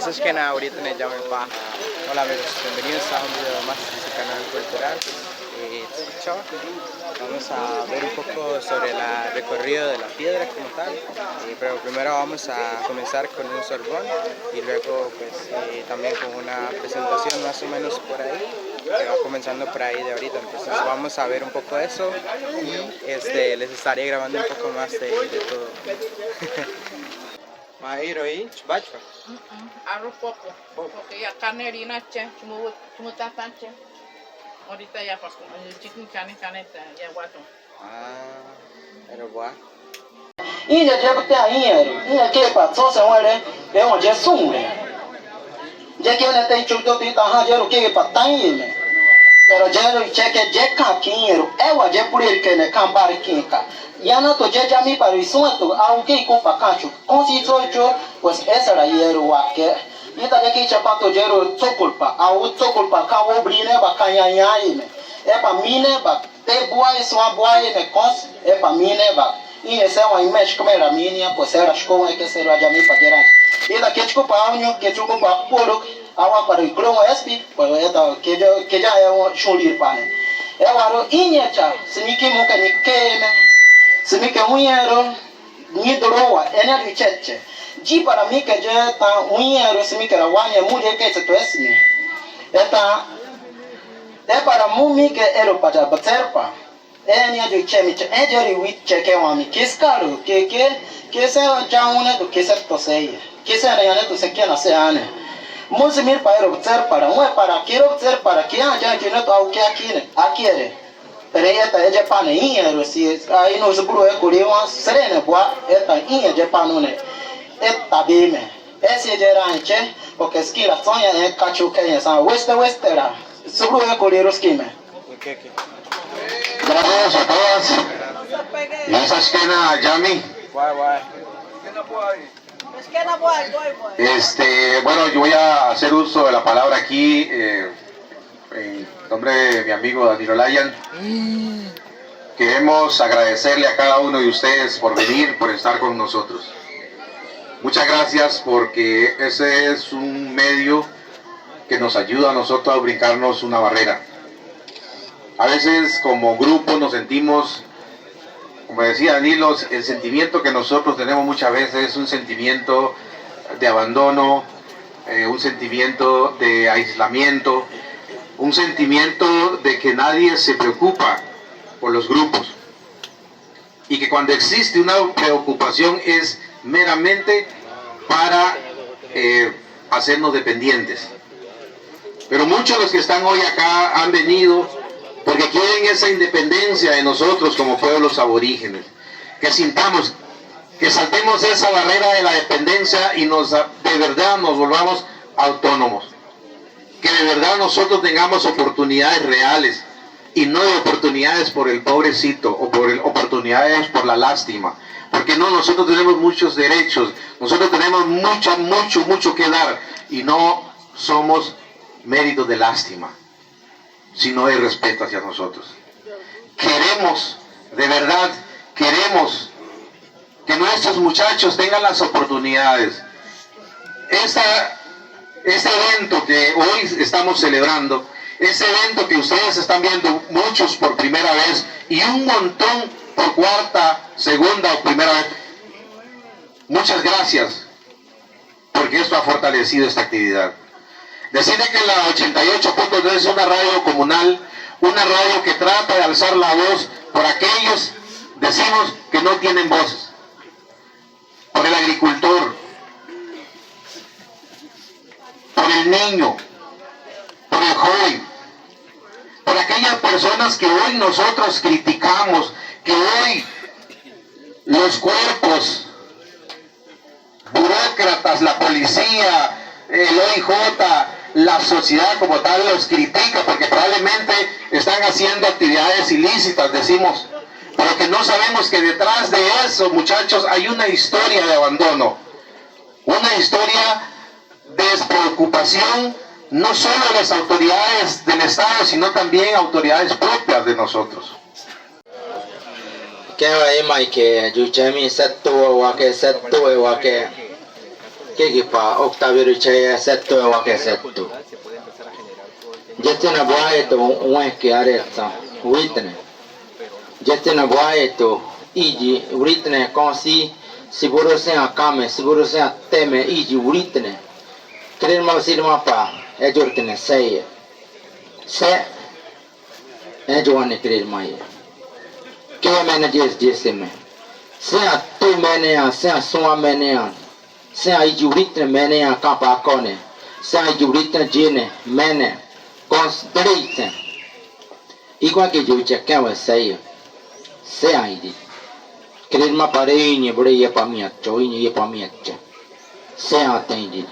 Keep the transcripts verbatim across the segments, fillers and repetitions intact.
Entonces, que nada, ahorita me llamo mi papá. Hola amigos, bienvenidos a un video más de su canal cultural. Eh, Chava. Vamos a ver un poco sobre la recorrido de la piedra como tal, eh, pero primero vamos a comenzar con un sorbón y luego pues eh, también con una presentación más o menos por ahí, que va comenzando por ahí de ahorita. Entonces vamos a ver un poco eso y este, les estaré grabando un poco más de, de todo. Mairo y Chbacho. Arroz poco, porque ya carne harina che, chumu, chumu tatan che. Ahorita ya pasó, el chicken chane chane ya guato. Ah, pero guau. Inya je pa te inya ru, inya ke pa tso se wale, e won je sungre. Je ke ne te chu to ti ta ha je ru ke pa tan ye me. Pero je ru che ke je ka ki ye ru, e wa je puri ke ne kan bar ki ka. Ya na to je ja mi pa ru isun to, a u ke ko pa ka chu. Kon si tso cho, pues esa la ye ru wa ke. Ita je ki cha pa to je ru tso kulpa, a u tso kulpa ka wo bri ne ba ka nya nya ye me. E pa mi ne ba, te buai swa buai ne kos, e pa mi ne ba. I ne se wa i mesh kome la mi ni a ko se la shko e ke se la jami pa gera. I da ke chuko pa unyo, ke chuko pa poro, a wa pa ri kro wa espi, pa eta ke ja, ke ja e wa shuli pa ne. E wa ro i ne cha, si mi ke mo ke ni ke ne. Si mi ke mu ye ro, ni doro wa, e ne ri cheche. Ji pa la mi ke je ta, u ye ro si mi ke la wa ne mu je ke se to esni. Eta, e pa la mu mi ke e ro pa ja ba tser pa. E ni a ju che mi che, e je ri wit che ke wa mi kis karu, ke, ke, ke se ja une tu ke se to se ye. Ke se ne ane tu se ke na se ane. Mo se mir pa ero tser para, mo para ke ro tser para ke a ja ke no to au ke a kine, a kiere. Pero e ta e je pa ne i ero si, a i no se buru e kuri wa sere ne bua, e ta i e je pa no ne. E ta be me. E si e je ra che, o ke ski la sonya e kachu ke sa, weste weste ra. Subru e kuri ro ski me. Gracias a todas. Yasa shkena jami. Este, bueno, yo voy a hacer uso de la palabra aquí, eh, en nombre de mi amigo Danilo Layan. Queremos agradecerle a cada uno de ustedes por venir, por estar con nosotros. Muchas gracias porque ese es un medio que nos ayuda a nosotros a brincarnos una barrera. A veces como grupo nos sentimos, como decía Danilo, el sentimiento que nosotros tenemos muchas veces es un sentimiento de abandono, eh, un sentimiento de aislamiento, un sentimiento de que nadie se preocupa por los grupos y que cuando existe una preocupación es meramente para eh, hacernos dependientes. Pero muchos de los que están hoy acá han venido porque quieren esa independencia de nosotros como pueblos aborígenes. Que sintamos, que saltemos esa barrera de la dependencia y nos, de verdad nos volvamos autónomos. Que de verdad nosotros tengamos oportunidades reales y no de oportunidades por el pobrecito o por el, oportunidades por la lástima. Porque no, nosotros tenemos muchos derechos, nosotros tenemos mucho, mucho, mucho que dar y no somos méritos de lástima, sino de respeto hacia nosotros. Queremos, de verdad, queremos que nuestros muchachos tengan las oportunidades. Esta, este evento que hoy estamos celebrando, este evento que ustedes están viendo muchos por primera vez y un montón por cuarta, segunda o primera vez, muchas gracias, porque esto ha fortalecido esta actividad. Decirle que la ochenta y ocho punto tres es una radio comunal, una radio que trata de alzar la voz por aquellos, decimos, que no tienen voz, por el agricultor, por el niño, por el joven, por aquellas personas que hoy nosotros criticamos, que hoy los cuerpos, burócratas, la policía, el O I J, la sociedad como tal los critica porque probablemente están haciendo actividades ilícitas, decimos, pero que no sabemos que detrás de eso, muchachos, hay una historia de abandono, una historia de despreocupación, no solo de las autoridades del Estado, sino también autoridades propias de nosotros. Ke wa i mai ke ju jemi set tu wa ke set tu wa ke. Kiki pa Octavio Richaya setu e wake setu. Jetsina buaye to weke aretsa witne. Jetsina buaye to iji writne konsi siburu se akame, siburu se ateme iji writne. Kren ma sirma pa ejurtne seye. Se Ejo wane krer maye. Ke mene jes jeseme. Sea tu mene a, sea sua mene a. Sea ijurite mene a kapa kone. Sea ijurite jene mene. Kons dreite. Ikwa ke jo che kewe seye. Sea idi. Krer ma pare inye bure ye pamia cho, inye ye pamia che. Sea te idi.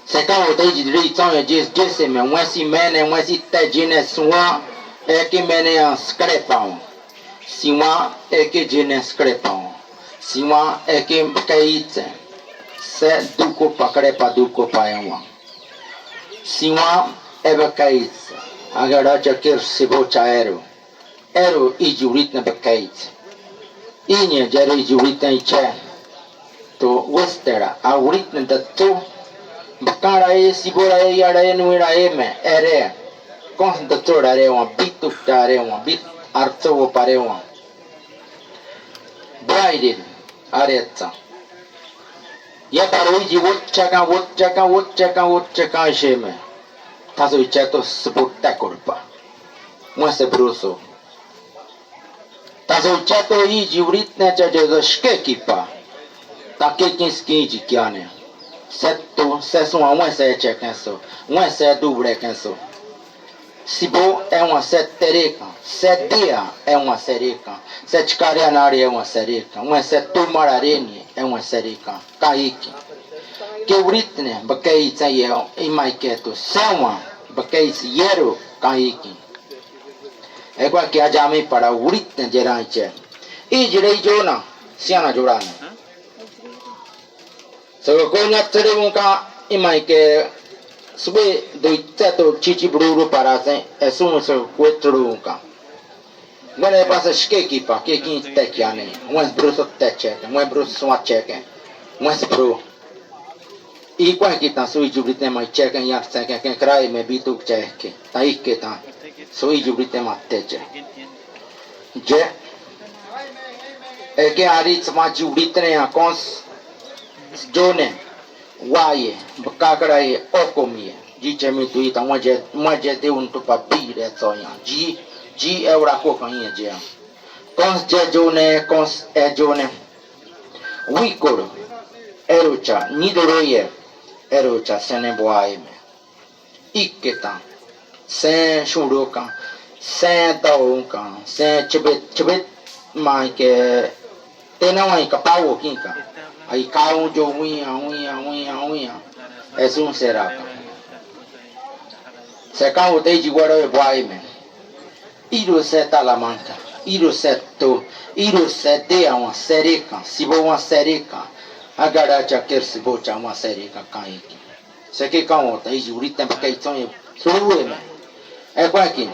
Seka o te ji dri tson e jes jeseme, wesi mene, wesi te jene swa, eke mene a skrepa o. Siwa eke jene skrepa o. Siwa eke keitse. Se duko pa krepa duko pa ewa. Siwa ebe keitse. Agara ja ker sibo cha eru. Eru iji writne bekeitse. Inye jere iji writne iche. To westera, a writne da tu. Bakara e, sibora e, yara e, nuira e me, ere. Kons da tu rare wa, bituk dare wa, bit artsovo pare wa. Braided, aretsa. Ye paro iji wot chaka, wot chaka, wot chaka, wot chaka sheme. Taso ichato sibot takorpa. Mwese bruso. Taso chato iji writne cha je do shke kipa. Ta ke kin skin iji kiane. Seto, seso a wese che kenso. Wese dubre kenso. Sibo e wa se tereka. Se dia e wa sereka. Se chikare anari e wa sereka. Wese tumara reni e wa sereka. Kahiki. Ke writne, bakei tsa ye, imai keto. Sewa, bakei tsa yero, kahiki. Ekwa ke ajami para writne jeranche. Ijire ijona, siana jorana. Soko konya tsere unka imai ke sube doi tseto chichi bruru para se esun soko kwe tsere unka. Ngwene pasa shike kipa, ke kin tekiane, ngwen bruso techeke, ngwen bruso swacheke, ngwen bru. Ikwa kita sui jubrite ma cheke, yak tseke, ke krai me bituk cheke, ta ike ta, sui jubrite ma teche. Je, eke arit ma jubrite ne akons, jone, waye, bakakra ye, okomie, ji chemi tuita, mwaje, mwaje de un tupa bire tsoya, ji, ji eura koka ye je. Kons je jone, kons e jone. Wikoro, erucha, nidoroye, erucha, sene boaime. Iketa, sen shuruka, sen taunka, sen chibit, chibit, maike, tena wai kapawo kinka. Ai kawo jo wia, wia, wia, wia. Esun seraka. Sekawo te jiguaro e boaime. Iro se talamanca, iro se to, iro se de a uma serica, se bo uma serica, agara cha ker se bo cha uma serica kaiki. Se ke kawo ta iji uri tempa kai tsonye, surueme. E kwa ki.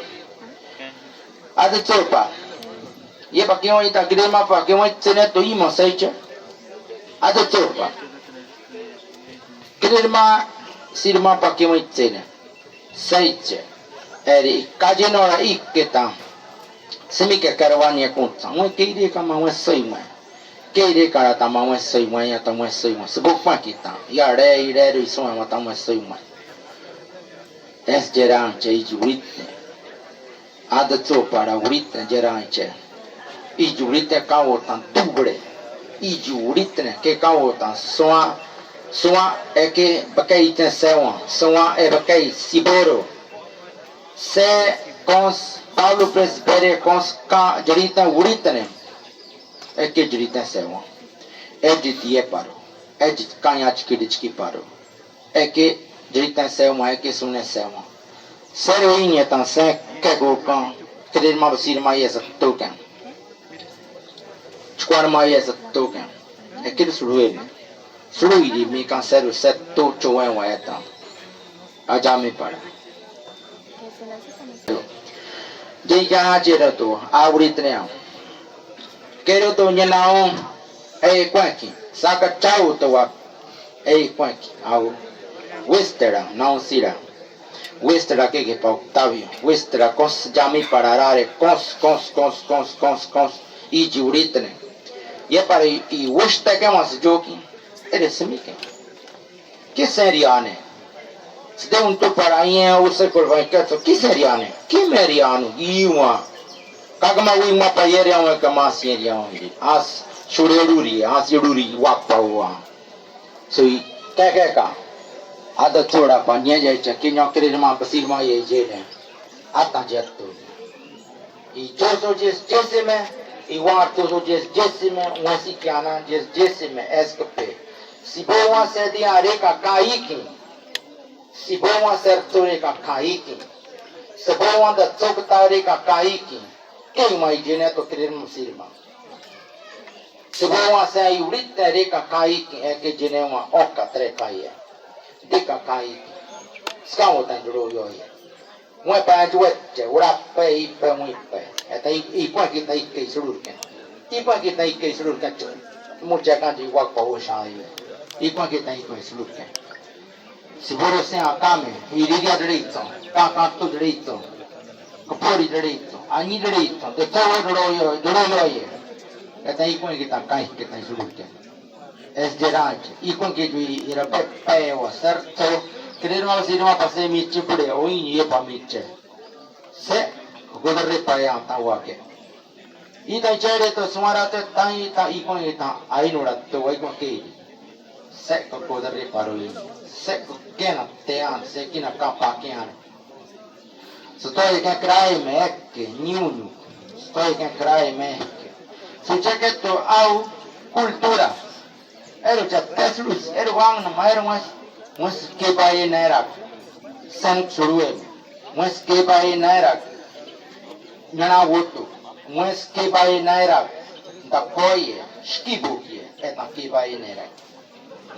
Ate tsopa. Ye pa ke wa ita grema pa ke wa tsene to imo saiche. Ate tsopa. Grema sirma pa ke wa tsene. Saiche. Eri kaje no ra iketa. Simi ke karawani akunta. Mwe keire kama mwe soimwe. Keire kara tama mwe soimwe ya ta mwe soimwe. Sebo pa kita. Ya re ire ri soimwe ta mwe soimwe. Es jeran che ijuite. Adatso para writne jeranche. Iju writne kawo tan dubre. Iju writne ke kawo tan soa, soa e ke bakei ten sewa, soa e bakei siboro. Se kons Pablo presbere kons ka jeritan writne. E ke jeritan sewa. E jit ye paro. E jit kanya chikiri chiki paro. Eke jeritan sewa, eke sune sewa. Sere inye tan se kego kan, keder ma basir ma yesa token. Chkwar ma yesa token. Eke suru ebe. Suru iri mi kan seru se to chowen wa eta. Aja mi para. Je ya jero to, awrit ne. Kero to nyenao, e kwaki, saka chau to wa. Ei kuenki, au. Wístera, naun sira. Wístera keke pa Octavio. Wístera kons jami para rare, kons, kons, kons, kons, kons, kons. Iji uritene. Ye para i, i wísteke mas joki. Ere semike. Kise riane. Sde un tu para ien, use kurva keto. Kise riane. Kime rianu. Iwa. Kagama wi ma pa yere awe kama sien rianu. As shureruri, as yururi wakpa wa. So i keke ka. Ada tura pa nyeje cha kinyo kiri ma pasir ma ye jene. Ata jetu. I joso jes jesime, i warto so jes jesime, wasi kiana jes jesime, S K P. Si bo wa se di are ka kaiki. Si bo wa ser ture ka kaiki. Si bo wa da tsok tare ka kaiki. Ke ma i jene to kiri ma sirma. Sibowa se i uritene re ka kaiki e ke jene wa oka tre kaye. Di ka kaiki. Ska wo tan duro yo ye. Mwe pa ju wet je, ura pe i pe mwe pe. Eta i, i kwa kita i ke surur ke. I kwa kita i ke surur ke. Mucha kan ji wa pa wo sha ye. I kwa kita i ke surur ke. Siboro se akame, iriria derecho, kakatu derecho, kapori derecho, ani derecho, de todo doroyo, doroyo ye. Eta ikon kita kai, kita surute. Es derach, ikon ke ju ira pe, pe o serto, kere no si no pase mi chipure, o ini ye pa mi che. Se, godre pa ya ta wa ke. Ita chere to suara te tai ta ikon ita ainura to waikon ke. Se ko kodare paroi. Se ko kena tean, se kina kapa kean. Sotoi ke krai me ke niunu. Sotoi ke krai me ke. Suche ke to au kultura. Eru cha teslus, eru wang na mai eru mas, mas ke bai nairak. Sen surue. Mas ke bai nairak. Nyana wotu. Mas ke bai nairak. Da koye, skibukie, eta ke bai nairak.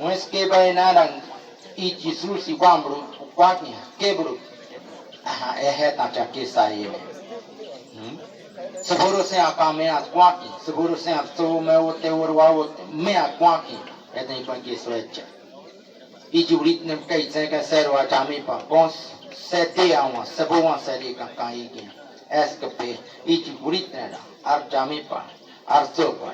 Mas ke bai nairak. I Jesus i wambru, kwaki, kebru. Aha, ehe ta cha ke saye. Hmm? Seguro se akame a kwaki, seguro se a so me o te oro a o te me a kwaki, e te pa ke so echa. Iji uritne kai se ka sero a jami pa, kons, se te awa, se bo wa se ri ka kai ke. Es ke pe, iji uritne ra, ar jami pa, ar so pa.